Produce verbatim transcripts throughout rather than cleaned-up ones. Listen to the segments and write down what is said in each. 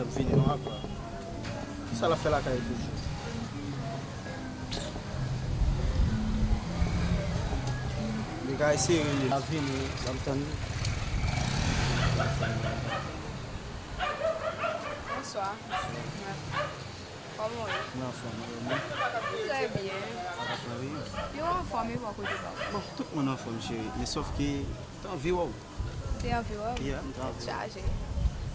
Vini non apa. Kisa l ap fè lakay toujou? Li ka eseye rele l. L ap vini, l ap tann li. Bonswa. Kòman w ye? Mwen anfòm, e ou menm? Trè byen. Ou anfòm, e bò kote pa w? Bon, tout moun anfòm, cheri. Men sòf ke m te anvi wè w. Ou te anvi wè m? Yeah, m te anvi wè w. Tèt chaje.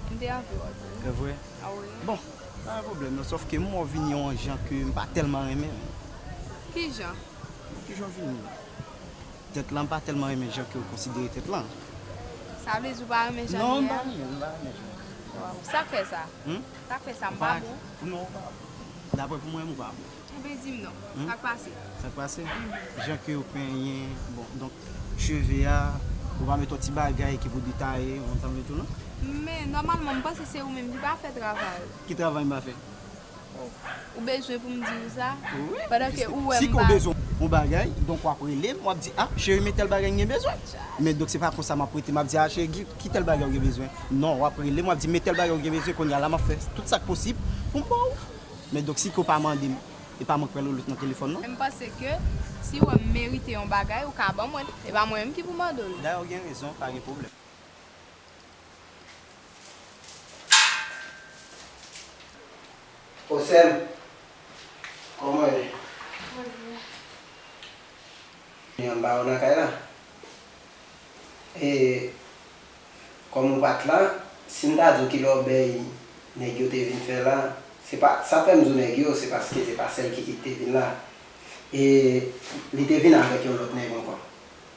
M te anvi wè w tou. E vre? A wi. Bon, pa gen pwoblèm non, sòf ke m wè w vini yon jan ke m pa tèlman renmen. Ki jan? Ki jan w vini? Tèt lan, m pa tèlman renmen jan ke w konsidere tèt lan. Sa vle di w pa renmen jan li ye a? Non, m pa renmen, m pa renmen jan. Waw, sa k fè sa? Hmm? Sa k fè sa, m pa bon? Non, ou pa bon. Daprè pou mwen, ou pa bon. Ebyen, di m non. Hmm? Sa k pase? Sa k pase? Mhm. Jan ke w penyen, bon, donk, cheve a, ou pa met yon ti bagay ki pou detaye, ou konn sa m vle di w, non? Men, nòmalman, m panse se ou menm ki pa fè travay ou. Ki travay m pa fè? Ou bezwen pou m di w sa? Wi. Pandan ke ou wè m pa. Si ke w bezwen yon bagay, donk w ap rele m, w ap di, "Ah, cheri, men tèl bagay m gen bezwen." Men donk, se pa konsa m ap rete, m ap di, "Ah, cheri, ki, ki tèl bagay w gen bezwen?" Non, w ap rele m, w ap di, "Men tèl bagay w gen bezwen, kounye a la, m ap fè tout sa k posib pou m ba w." Men donk, si ke w pa mande m, e pa mwen k pral rele w nan telefòn, non. Men m panse ke si w wè m merite yon bagay, ou ka ban mwen l. E pa mwen menm ki pou mande w l. Dayè, w gen rezon, pa gen pwoblèm. O sè m, kòman w ye? Mwen byen. Mwen anba w nan kay la. E, kòm ou pa t la, si m ta di w ki lòbèy nèg yo te vin fè la, se pa, sa fè m di w nèg yo, se paske se pa sèl Kiki ki te vin la. E li te vin avèk yon lòt nèg ankò.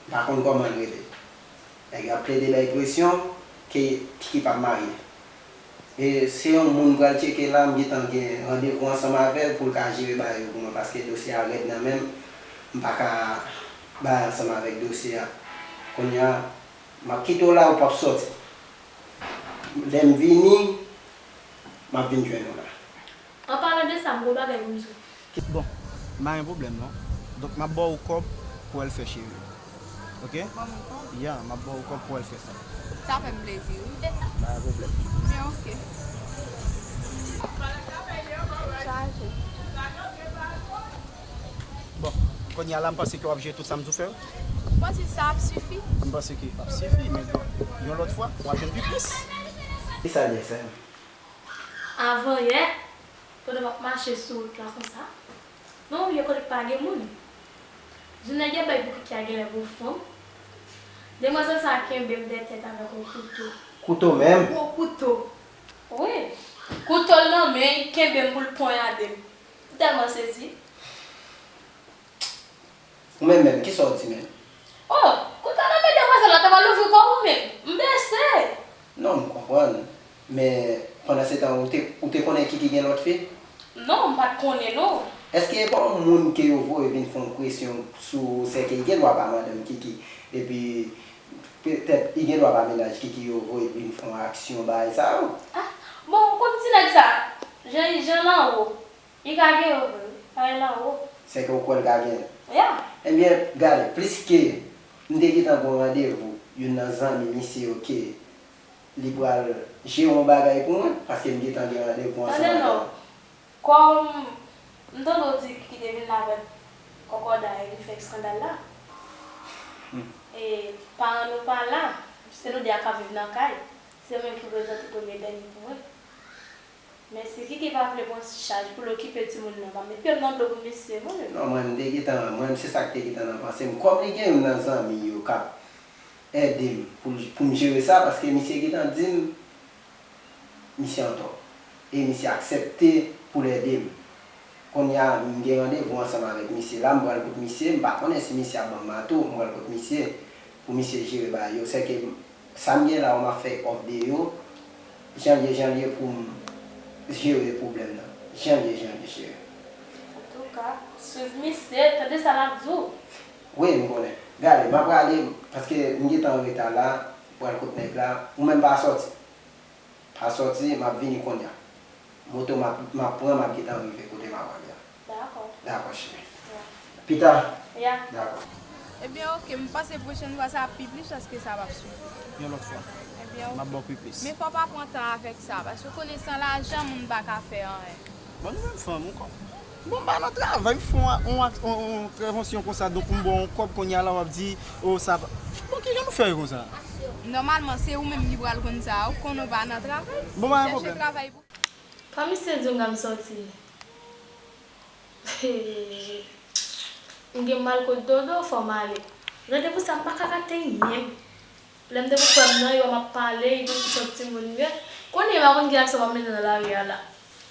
M pa konn kòman l rele. Nèg yo ap plede bay presyon ke Kiki p ap marye. E se yon moun m pral tcheke la, m gentan gen randevou ansanm avè l pou l ka jere bagay yo pou mwen, paske dosye a rèd nan men m, m pa ka bay ansanm avèk dosye a. Kounye a, m ap kite w la, ou p ap sòti. Lè m vini, m ap vin jwenn ou la. An palan de sa, m gon bagay pou m di w. Bon, m pa gen pwoblèm non. Donk, m ap ba w kòb pou w al fè cheve. Oke? Ban mwen kòb? Ya, m ap ba w kòb pou w al fè sa. Sa fè m plezi, wi. Pa gen pwoblèm. Men oke. Chaje. Bon, kounye a la, m panse ke w ap jere tout sa m di w fè yo. Ou panse sa ap sifi? M panse ke ap sifi, men bon, yon lòt fwa, w ap jwenn pi plis. Ki sa l ye, sè m? Avanyè, pandan m ap mache sou wout la konsa, nan yon lye kote k pa gen moun, yon nèg ap bay pou Kiki a genlè gon fanm. Demwazèl sa a kenbe m dèyè tèt avèk yon kouto. Kouto menm? Gwo kouto. Wi. Kouto l nan men, li kenbe m pou l ponyade m. M tèlman sezi. Ou menm menm, kisa w di menm? Oh, kouto nan men demwazèl la, ta pral ouvri kò ou menm. M bese. Non, m konprann. Men, pandan se tan, ou te, ou te konnen Kiki gen lòt fi? Non, m pa t konnen, non. Èske e pa yon moun ke yo voye vin fè yon presyon sou ou, sèke li gen dwa pa madanm Kiki, epi petèt li gen dwa pa mennaj Kiki yo voye vin fè yon aksyon, bagay sa yo? Ah, bon, ou konn ti nèg sa, jan, jan l anwo. Li ka gen yo vre, wi. Parèy la, o. Sèke ou kwè l ka gen? Ya. Ebyen, gade, pliske m te gentan gon randevou youn nan zanmi misye yo ke li pral jere yon bagay pou mwen, paske m gentan gen randevou ansanm avè l. Tande non, kòm m tande w di Kiki te vin la avèk kòkòday, li fè eskandal la. Hmm. E paran nou pa la, se nou de a k ap viv nan kay. Se mwen ki prezante premye dènye pou mwen. Men si Kiki pa vle pran chaj pou l okipe timoun nan, pa met pye l nan dlo pou misye, mwen menm. Non, mwen, m te gentan, mwen, se sa k te gentan nan panse m. Kòm li gen youn nan zanmi yo k ap ede m pou l, pou m jere sa, paske misye gentan di m, misye antò. E misye aksepte pou l ede m. Kounye a, m gen randevou ansanm avèk misye la, m pral kot misye, m pa konnen si misye ap ban m mato, m pral kot misye, pou misye jere bagay yo. Sèke sa m gen la, m ap fè òf de yo, jan l ye, jan l ye pou m jere pwoblèm nan. Jan l ye, jan l ye, cheri. Antouka, swiv misye, tande sa l ap di w. Wi, m konnen. Gade, m ap prale, paske m gentan an reta la, m pral kot nèg la, ou menm pa sòti. Pa sòti, m ap vini kounye a. Moto m ap, m ap pran, m ap gentan rive kote m ap ale a. Dakò. Dakò, cheri. Ya. Pita. Ya. Dakò. Ebyen, oke, m panse pwochèn fwa sa ap pi plis paske sa p ap sifi. Yon lòt fwa. Ebyen, m ap ba w pi plis. Men fò w pa pran tan avèk sa, paske w konnen san lajan, moun pa ka fè anyen. Bon, nou menm fanm, ou kò. Bon, m pa nan travay, m fè yon, yon, yon, yon entèvansyon konsa, donk m ba w yon kòb, kounye a la w ap di, o, sa pa. Bon, kijan nou fè konsa? Nòmalman, se ou menm ki pral konn sa, ou konnen w pa nan travay. Bon, pa gen pwoblèm. Chèche travay pou. Pa misye di w m ka m sòti. M gen mal kot dodo, fò m ale. Randevou sa, m pa ka rate l menm. Lè m te pou frè m nan, yo m ap pale, li te sou sòt timoun yo. Kounye a, m pa konn ki aksyon m ap mennen nan lari a la.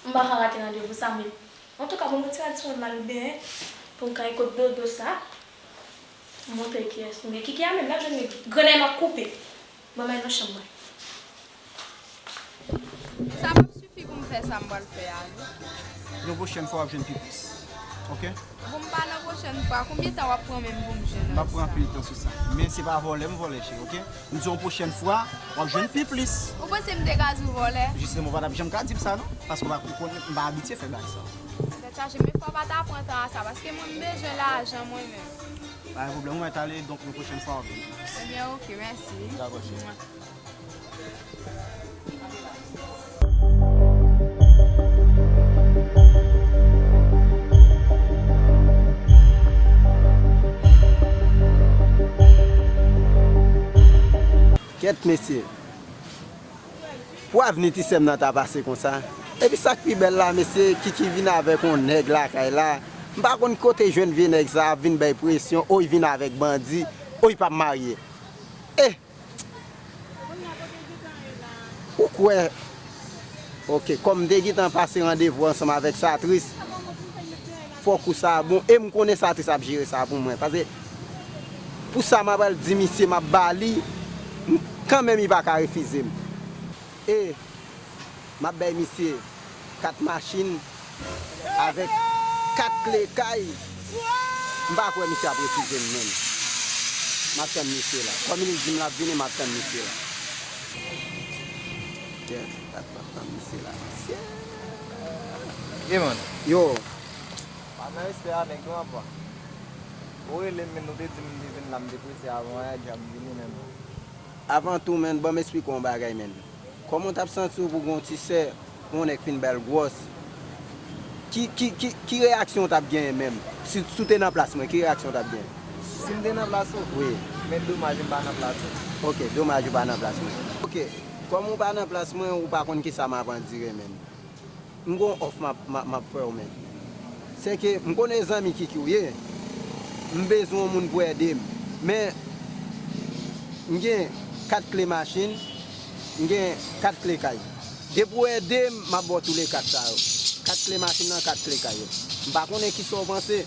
M pa ka rate randevou sa, men. Antouka, bon, mwen ti rad sou m al benyen pou m ka kot dodo sa. Montre kiyès m ye. Kiki a menm, n ap jwenn li. Grenn m ap koupe. Ban m al nan chanm mwen. Sa p ap sifi pou m fè sa m pral fè a, non. Yon pwochèn fwa, w ap jwenn pi plis. Oke? Bon, m pa nan pwochèn fwa. Konbyen tan w ap pran menm pou m jwenn sa? M p ap pran anpil tan sou sa. Men se pa vòlè m vòlè, cheri, oke? M di yon pwochèn fwa, w ap jwenn pi plis. Ou panse m te ka di w vòlè? Jisteman, ou pa t ap janm ka di m sa, non. Paske w pa, ou konnen, m pa abitye fè bagay sa. Tèt chaje, men fò w pa ta pran tan a sa, paske mwen, m bezwen lajan mwen menm. Pa gen pwoblèm, ou mèt ale, donk, yon pwochèn fwa, w ap vin. Ebyen, oke, mèsi. Dakò, cheri. Kèt, mesye. Pou avni ti sè m nan ta pase konsa. Epi sa k pi bèl la, mesye, Kiki vin avèk yon nèg lakay la. M pa konn kote jwenn vye nèg sa ap vin bay presyon, o, li vin avèk bandi, o, li p ap marye. Eh! Ou kwè? Oke, kòm m te gentan pase randevou ansanm avèk Satris, fò kou sa a bon. E m konnen Satris ap jere sa pou mwen. Paske pou sa m apral di misye m ap ba li, m, kanmenm li pa ka refize m. E m ap bay misye kat machin avèk kat kle kay. M pa kwè misye ap refize m menm. M ap tann misye la. Kòm li di m l ap vini, m ap tann misye la. Kèt, m ap tann misye la. Misye. Ye, man. Yo. Pa nan respè a nèg non, apa. Ou rele m, men nou te di m m te vin la, m te prese avan, a, dja m vini menm. Avan tou, menn, ban m esplike w yon bagay, menn. Kòman w t ap santi w pou gen yon ti sè, yon nèg fin ba l gwòs? Ki, ki, ki, ki reyaksyon w t ap genyen menm? Si, si w te nan plas mwen, ki reyaksyon w t ap genyen? Si m te nan plas ou? Wi. Men domaj m pa nan plas ou. Oke, domaj ou pa nan plas mwen. Oke, kòm ou pa nan plas mwen, ou pa konn kisa m ap andire, menn. M gon òf m ap, m ap, m ap fè w, menn. Se ke m konnen zanmi Kiki w ye, m bezwen yon moun pou ede m. Men, m gen kat kle machin, m gen kat kle kay. Depi w ede m, m ap ba w tou le kat sa yo. Kat kle machin nan, kat kle kay yo. M pa konnen kisa w panse,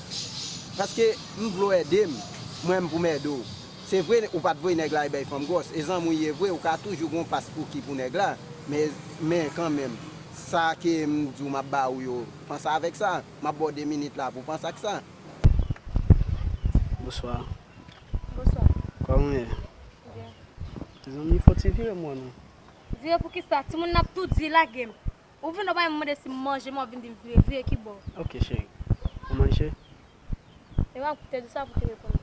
paske m vle w ede m, mwen menm pou m ede w. Se vre, ou pa t voye nèg la al bay fanm gwòs, e zanmi w ye vre, ou ka toujou gon pas pou ki pou nèg la, men, men kanmenm, sa ke m di w m ap ba ou yo, panse avèk sa, m ap ba w de minit la pou w panse ak sa. Bonswa. Bonswa. Kòman w ye? Byen. Mezanmi, fò w ti vire m wè non. Vire pou kisa? Timoun nan ap tou di lage m. Ou vin nan bay m mande si m manje, men w ap vin di m vire, vire ki bò? Ok, cheri. Ou manje? E w ap te di sa pou te reponn.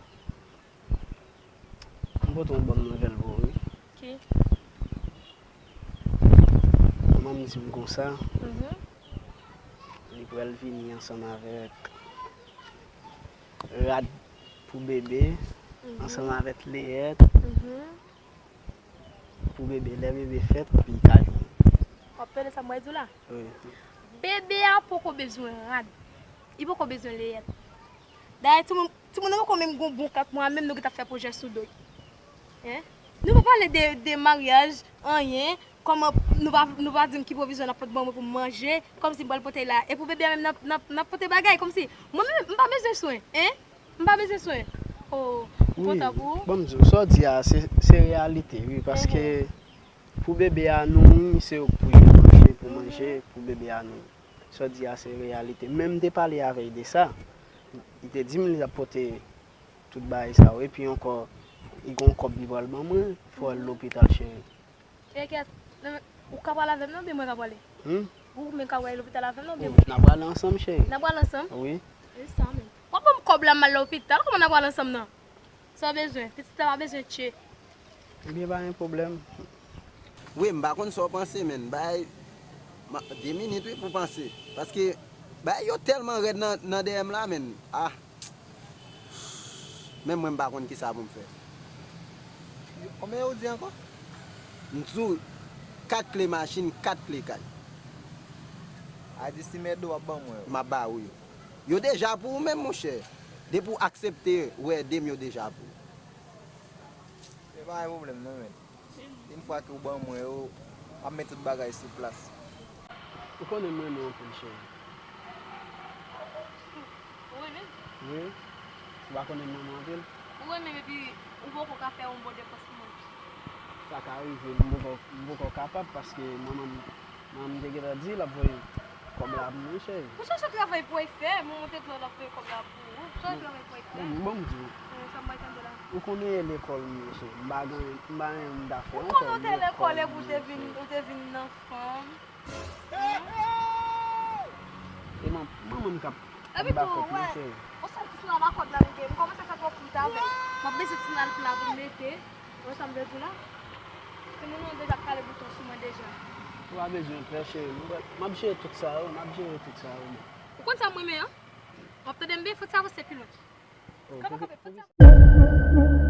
M pote yon bòn nouvèl pou ou, wi. Ki? Manman m di m konsa, mhm, li pral vini ansanm avèk rad pou bebe, mhm, ansanm avèk leyèt, mhm, pou bebe, lè bebe fèt, li ka jwenn. W ap tande sa m pral di w la? Wi. Bebe a poko bezwen rad. Li poko bezwen leyèt. Dayè, timoun, timoun nan poko menm gon bon kat mwa, menm nou gentan fè pwojè sou do l. Hein? Nou pa pale de, de maryaj, anyen, kòman nou pa, nou pa di m ki pwovizyon n ap pot ban mwen pou m manje, kòmsi m pral pote la. E pou bebe a menm, n ap, n ap, n ap pote bagay, kòmsi. Mwen menm, m pa bezwen swen, hein? M pa bezwen swen. Oh, m kontan pou ou. Wi, ban m di w, sa w di a, se, se reyalite, wi, paske, mhm, pou bebe a nouri, se ou k pou jwenn manje, pou manje, mhm, pou bebe a nouri. Sa w di a se reyalite. Men m te pale avè l de sa. Li te di m li ap pote tout bagay sa yo. Epi ankò, li gon kòb li pral ban mwen, fò l lopital, cheri. E kiyès, ou ka prale avè m non, oubyen mwen ka prale? Hmm? Ou menm ka prale lopital avè m non, oubyen mwen? N a prale ansanm, cheri. N a prale ansanm? Wi. E sa menm. W ap ban m kòb la, m al lopital, kòman n a prale ansanm nan? Sa w bezwen? Pitit la pa bezwen tche. Ebyen, pa gen pwoblèm. Wi, m pa konn sa w panse, men bay de minit wi pou panse. Paske bay yo tèlman rèd nan, nan dèyè m la, men. Ah. Menm mwen m pa konn kisa pou m fè. Konbyen yo di ankò? M di w, kat kle machin, kat kle kay. A di si m ede w ap ban mwen yo. M ap ba ou yo. Yo deja pou ou menm, monchè. Depi w aksepte wè ede m, yo deja pou ou. Se pa yon pwoblèm non, men. Yon fwa ke w ban mwen yo, m ap met tout bagay sou plas. Ou konnen m renmen w anpil, cheri. Ou renmen m? Wi. Ou pa konnen m renmen w anpil? Ou renmen m epi ou poko ka fè yon bon depans pou mwen. Sa ka rive, m poko, m poko kapab paske manman m, manman m te gentan di l ap voye kòb la pou mwen, cheri. Ou chache travay pou w fè, manman w te di w l ap voye kòb la pou ou. Ou chache travay pou w fè. Bon, bon, m di w. Sa m bay tande la. Ou konnen e lekòl m ye, cheri. M pa gen, m pa gen anyen m ta fè Ou ankò. Konnen w te lekòl epi w te vin, ou te vin nan fanm. E man, manman m k ap, k ap ba kòb mwen, cheri. Ou sa ti sou la ba kòb la, men m kòmanse fè twòp kout avè l. M ap bezwen ti nal pla pou m mete. Ou wè sa m vle di w la? Timoun nan deja kale bouton sou mwen deja. Ou pa bezwen pè, cheri. M ap jere tout sa yo, m ap jere tout sa yo, man. Ou konn sa m renmen an? W ap tande m byen, fò ti avanse pi lwen. Kanpe, kanpe, fò ti